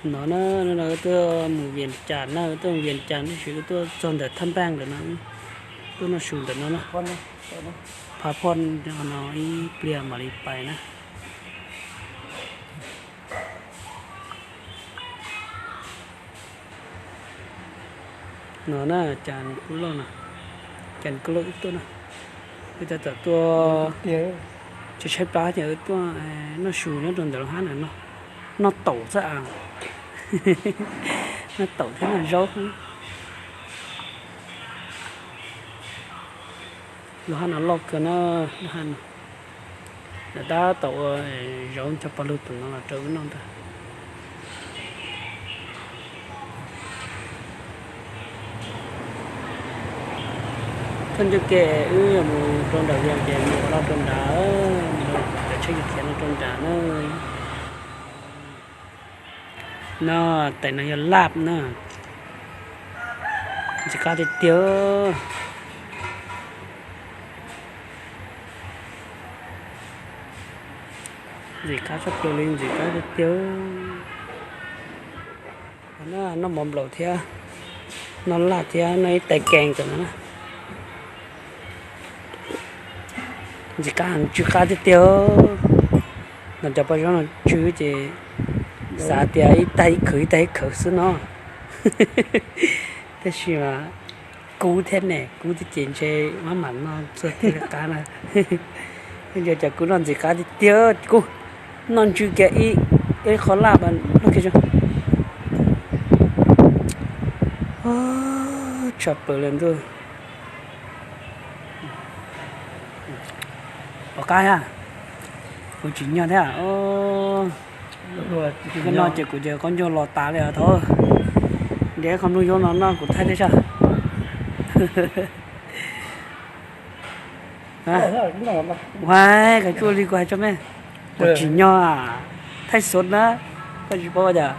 No na, no wb tuaj mus Vias Cas na, wb tuaj mus Vias Cas tab sis wb tuaj txog ntawm Thaj Npaaj ntawm no, tuaj noj su ntawm no na. Phav Phoj no ib pliag mam li pais na. No na, Cas Kuj Lauj no, Cas Kuj Lauj wb tuaj na, wb tab tom tuaj, tsis tshaib plab ces wb tuaj noj su nyob rau ntawm lub hab ntawm no, noj taum xwb a, noj taum thiab noj zaub. Lub hab no loj kawg na, lub hab no. Lawv tab tom ua zaub cog pov lug tus no los rau wb noj ntag. Thaj ncauj ke wb yuav mus rau nram Vias ces mus no rau nrad, cov tsheb khiav no rau nrad na. No, tais no yog laj na. Ntxim qab tiag tiag. Ntxim qab tshaj plaws li, ntxim qab tiag tiag. Noj mov nplaum thiab, noj laj thiab, noj ib tais kees tam no na. Ntxim qab heev, tsw qab tiag tiag. Noj cov paj zaub no tsw ces xav tias ib tag ib khawv ib tag ib khawv xwb no. Tab sis mas kub thiab ne, kub thiab ces ntshe maj mam noj txog thiaj li qab na. Cov kub no ntxim qab tiag tiag, kub noj ntsw kiag ib qho laj noj kiag zoo. Tshaj plaws li ntuj. Pom qab thiab, kuv tsis nyog thiab. Koj noj ces kuv ces qaub ncaug los tas li os thaub. Nrhiav qhov nplooj zaub no noj kuv thaij thiab sas. Ua koj tsuaj li kuv hais tso me, kuv tsis nyog thaij xov na, koj tsis paub cas.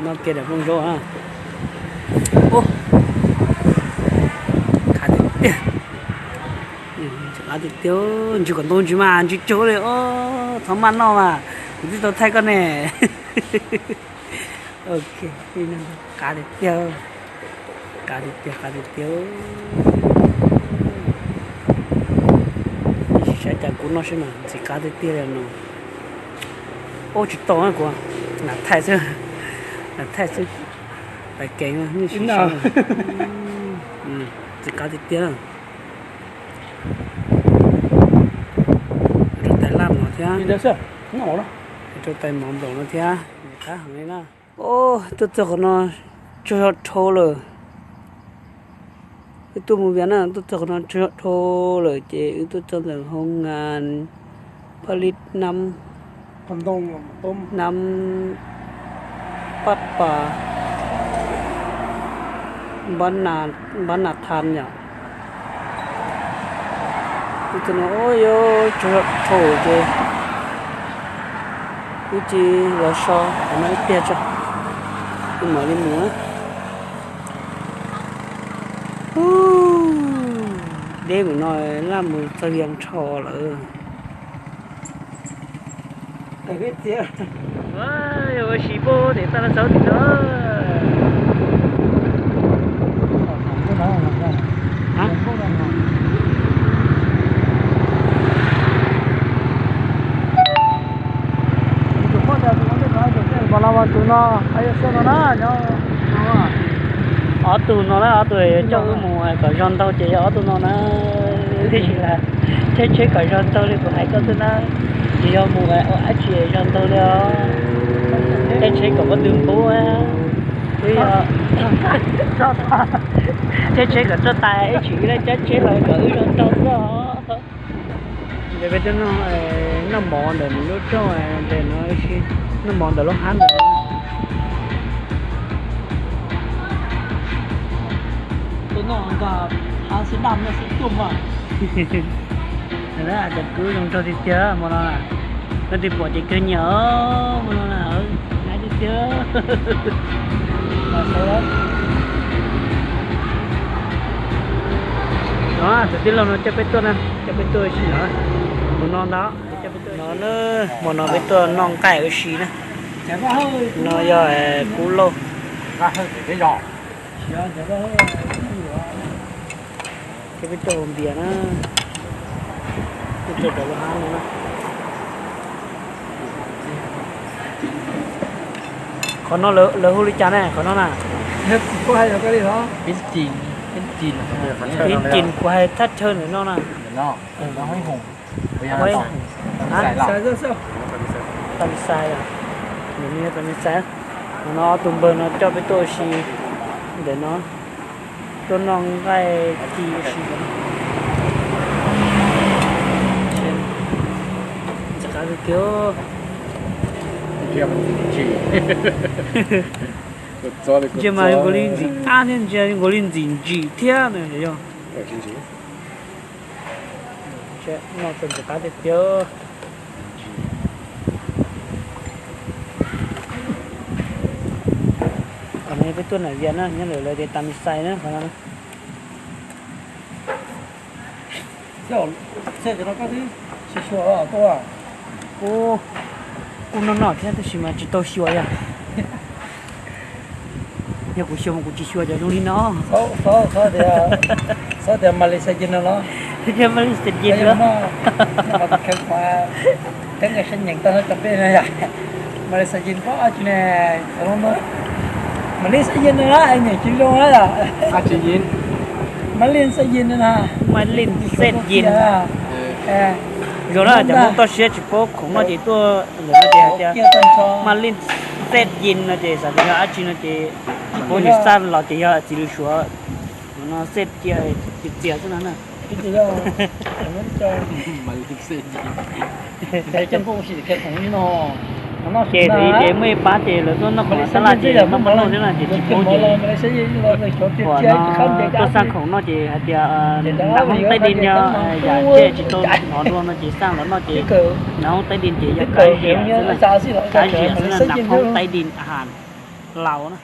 Noj kiag daim nplooj zaub na. Qab tiag tiag. Qab tiag tiag, ntsw kom ntau ntsws mas ntsw cog li os, thov maj noj mas kuv twb tau thaij koj ne. Ok, qab tiag tiag, qab tiag tiag, qab tiag tiag. Saib cas kuv noj seb mas ntxim qab tiag tiag li no. Ub, tsis tau kuv, nam thaij xwb, nam thaij xwb. Pais kev, ntxim qab tiag tiag. Rau tais laj mov thiab, rau tais mov nplaum no thiab, qab heev li na. Tuaj txog qhov no tsaug zog dhau lawm. Wb tuaj mus Vias na, tuaj txog qhov no tsaug zog dhau lawm ces wb tuaj txog ntawm hoo ngas phaj lib nab, nab paj pas, npab nas thas yom. Wb tuaj no yuav tsaug zog dhau ces wb cia li los so qhov no ib pliag tso, wb mam li mus. Deb mus no laj mus txog Vias nrho lawm. Ua si pub niam toj no txaub tim no. Mas los mas tus no, ob tug no na, ob tug coj wb mus kom zog ntaug ces yog ob tug no na. Tiam sis mas caij tsheb kom zog ntaug li kuv hais koj xwb na, ces yog mus ua dab tsi zog ntaug li os. Caij tsheb kom pob tw npub, twb yog caij tsheb kom txog tas ib tsis wb caij tsheb los kom wb zog ntaug xwb os. Ces peb tuaj noj mov ntawm nws lub rooj, noj mov ntawm lub hab ntawm. Tus no nkag hav xwb daj no xwb tuaj mas. Cov kub zoo nraug tiag tiag hmo no na. Koj twb pom ces kawg nyiam hmo no na, nab tiag tiag. No tus tij laug no coj peb tuaj na, coj peb tuaj ua si no. Hmo no ntag, no na, hmo no peb tuaj noj nqaij ua si na. No yog kub lauj. Thiab peb tuaj ua npias na. Peb tuaj rau lub hab no na. Qhov no lawv hu li cas ne qhov no na? Peb cin, kuv hais thaj chaw ntawm no na. Tam xais, tam xais. Tam xais, no ob tug npawg no coj peb tuaj ua si ntawm no, tuaj noj nqaij ci ua si. Ntxim qab tiag tiag. Ntsia mas nkaus li ntxim qab thiab ntsia nkaus li ntxim ntsim thiab na yog. Noj txog ntxim qab tiag tiag. Qhov no peb tuaj nram Vias na, nyob ntawm lawv tias Tam Xais na qhov no. Kuj noj noj thiab tab sis mas tsis tau xyuas yog. Yog kuv xyuas mas kuv tsis xyuas cov zoo li no. Txhob tias Malaysia no los. Malaysia no. Teeb sab nyeem tau cov peb no yog Malaysia pob tsi ne. Malaysia no na, nyeem tsis zoo na. Malaysia no na. Malaysia. Zoo na, cov Hmoob toj siab tsis paub khoom no ces tuaj ntawm no ces hais tias Malaysia no ces xav tias yog dab tsi no ces tsis paub, nws xaj los ces yog txiv lws suav no xej cia txias xwb no na. Ces muaj ib pab ces lawv tuaj noj khoom sab laj ces muaj noj thiab no ces tsis paub ces, tuaj xaj khoom no ces hais tias nag hoob Thaib Din yog yam tsis tau hnov dua no ces xaj los noj ces nag hoob Thaib Din ces yog kav ziam xwb na, kav ziam xwb na, nag hoob Thaib Din a has laus na.